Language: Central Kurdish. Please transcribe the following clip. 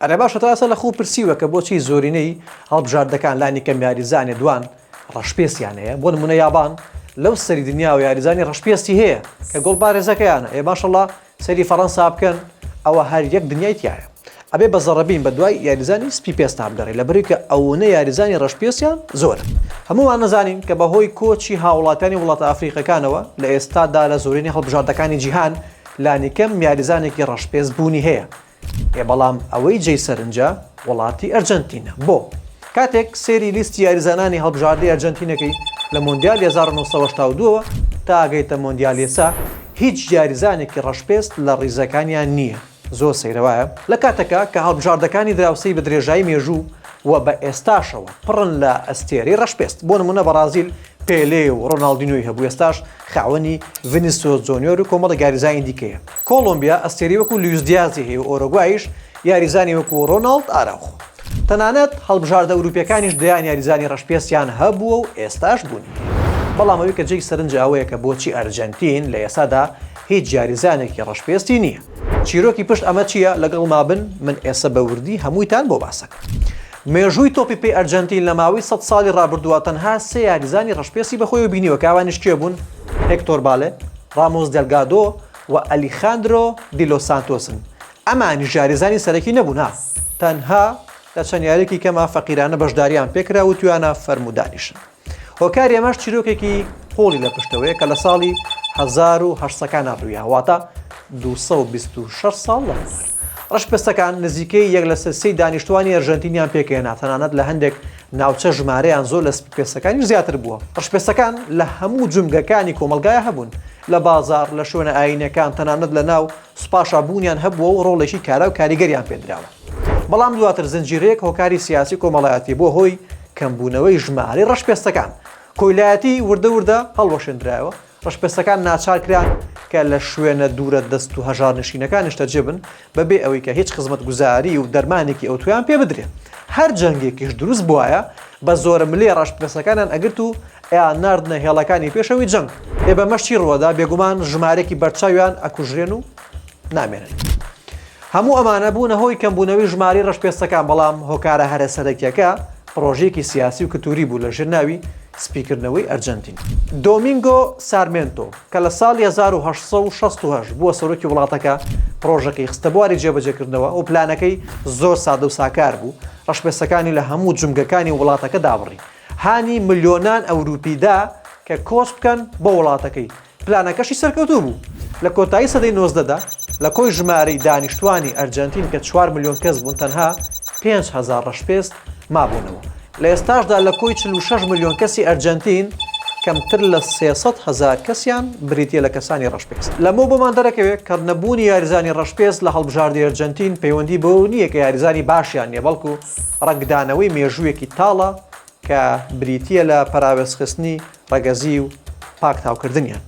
ئەرێ باشە تا ئێستا لە خۆو پرسیوە کە بۆچی زۆرینەی هەڵبژاردەکان لانی کەم یاریزانێ دوان ڕەشپێستیان هەیە بۆ نمونە یابان لەو سەری دنیاوە یاریزانی ڕەشپێستی هەیە کە گۆڵپارێزەکەیانە ئێ ماشەڵا سەیری فەڕەنسا بکەن ئەوە هەر یەک دنیای تایە ئەبێ بە زەڕەبین بە دوای یاریزانی سپی پێستا بگەڕێ لە بەری کە ئەوەنە یاریزانی ڕەشپێستیان زۆرە هەموومان نەزانین کە بەهۆی کۆچی هاوڵاتیانی وڵاتە ئەفریقەکانەوە لە ئێستادا لە زۆرینەی هەڵبژاردەکانی جیهان لانیکەم یاریزانێکی ڕەشپێست بوونی هەیە ئێ بەڵام ئەوەی جێی سەرنجە وڵاتی ئەرجەنتینە. بۆ؟ کاتێک سەیری لیستی یاریزانانی هەڵبژاردەی ئەرجەنتینەکەی لە مۆندیالی 1982 ەوە تا ئەگەیتە مۆندیالی ئێستا هیچ یاریزانێکی ڕەشپێست لە ڕیزەکانیان نییە. زۆر سەیرە وایە؟ لە کاتێکا کە هەڵبژاردەکانی دراوسێی بە درێژایی مێژوو و بە ئێستاشەوە پڕن لە ئەستێرەی ڕەشپێست. بۆ نموونە بەڕازیل پێلێ و ڕۆناڵدینۆی هەبوو ئێستاش خاوەنی ڤینیسیۆس جۆنیۆر و کۆمەڵێک یاریزانی دیکەیە. کۆڵۆمبیا ئەستێرەی وەکو لویس دیازی هەیە و ئۆرۆگوایش یاریزانی وەکو ڕۆناڵد ئاراوخۆ. تەنانەت هەڵبژاردە ئەوروپییەکانیش دەیان یاریزانی ڕەشپێستیان هەبووە و ئێستاش بوونی هەیە. بەڵام ئەوەی کە جێی سەرنجە ئەوەیە کە بۆچی ئەرجەنتین لە ئێستادا هیچ یاریزانێکی ڕەشپێستی نییە. چیرۆکی پشت ئەمە چییە؟ لەگەڵما بن من ئێستا بە وردی هەموویتان بۆ باسەکەم. مێژووی تۆپی پێی ئەرجەنتین لە ماوەی سەد ساڵی ڕابردووە تەنها سێ یاریزانی ڕەشپێستی بەخۆیەوە بینیوە کە ئەوانیش کێ بوون؟ هێکتۆر بالێ، ڕامۆس دێلگادۆ و ئەلیخاندرۆ دی لۆس سانتۆسن. ئەمانیش یاریزانی سەرەکی نەبوون ها، تەنها لە چەند یارییەکی کەما فەقیرانە بەشدارییان پێکرا و وتویانە فەرموو دانیشن. هۆکاری ئەمەش چیرۆکێکی قوڵی لە پشتەوەیە کە لە ساڵی 1800 کانا ڕوویا واتە 226 ساڵ لەمەوبەر. ڕەشپێستەکان نزیکەی یەک لەسەر سێی دانیشتوانی ئەرژەنتینیان پێکهێنا، تەنانەت لە هەندێک ناوچە ژمارەیان زۆر لە سپیپێستەکانیش زیاتر بووە. ڕەشپێستەکان لە هەموو جومگەکانی کۆمەڵگایا هەبوون، لە بازاڕ، لە شوێنە ئایینیەکان، تەنانەت لە ناو سوپاشا بوونیان هەبووە و ڕۆڵێکی کارا و کاریگەریان پێدراوە. بەڵام دواتر زنجیرەیەک هۆکاری سیاسی و کۆمەڵایەتی بووە هۆی کەمبوونەوەی ژمارەی ڕەشپێستەکان. کۆیلایەتی وردە وردە هەڵوەشێندرایەوە، ڕەشپێستەکان ناچار کران کە لە شوێنە دوورە دەست و هەژارنشینەکان نیشتەجێ بن بەبێ ئەوەی کە هیچ خزمەتگوزاری و دەرمانێکی ئەوتۆیان پێ بدرێ. هەر جەنگێکیش دروست بوایە بە زۆرەملێ ڕەشپێستەکانیان ئەگرت و ئەیانناردنە هێڵەکانی پێشەوەی جەنگ. ئێ بەمەش چی ڕووەدا؟ بێگومان ژمارەیەکی بەرچاویان ئەکوژرێن و نامێنن. هەموو ئەمانە بوونە هۆی کەمبوونەوەی ژمارەی ڕەشپێستەکان، بەڵام هۆکارە هەرە سەرەکییەکە پڕۆژەیەکی سیاسی و کلتووری بوو لە ژێر ناوی سپیکردنەوەی ئەرجەنتین. دۆمینگۆ سارمێنتۆ کە لە ساڵی 1868 بووە سەرۆکی وڵاتەکە، پڕۆژەکەی خستە بواری جێبەجێکردنەوە و پلانەکەی زۆر سادە و ساکار بوو، ڕەشپێستەکانی لە هەموو جومگەکانی وڵاتەکە دابڕی، هانی ملیۆنان ئەوروپی دا کە کۆچ بکەن بۆ وڵاتەکەی، پلانەکەشی سەرکەوتوو بوو. لە کۆتایی سەدەی نۆزدەدا لە کۆی ژمارەی دانیشتوانی ئەرجەنتین کە چوار ملیۆن کەس بوون تەنها 5000 ڕەشپێست مابوونەوە. لە ئێستاشدا لە کۆی 46 ملیۆن کەسی ئەرجەنتین کەمتر لە 300 هەزار کەسیان بریتییە لە کەسانی ڕەشپێست. لەمەوە بۆمان دەرەکەوێت کە نەبوونی یاریزانی ڕەشپێست لە هەڵبژاردەی ئەرجەنتین پەیوەندی بەوەوە نییە کە یاریزانی باشیان نییە بەڵکو ڕەنگدانەوەی مێژوویەکی تاڵە کە بریتییە لە پەراوێزخستنی ڕەگەزی و پاکتاوکردنیان.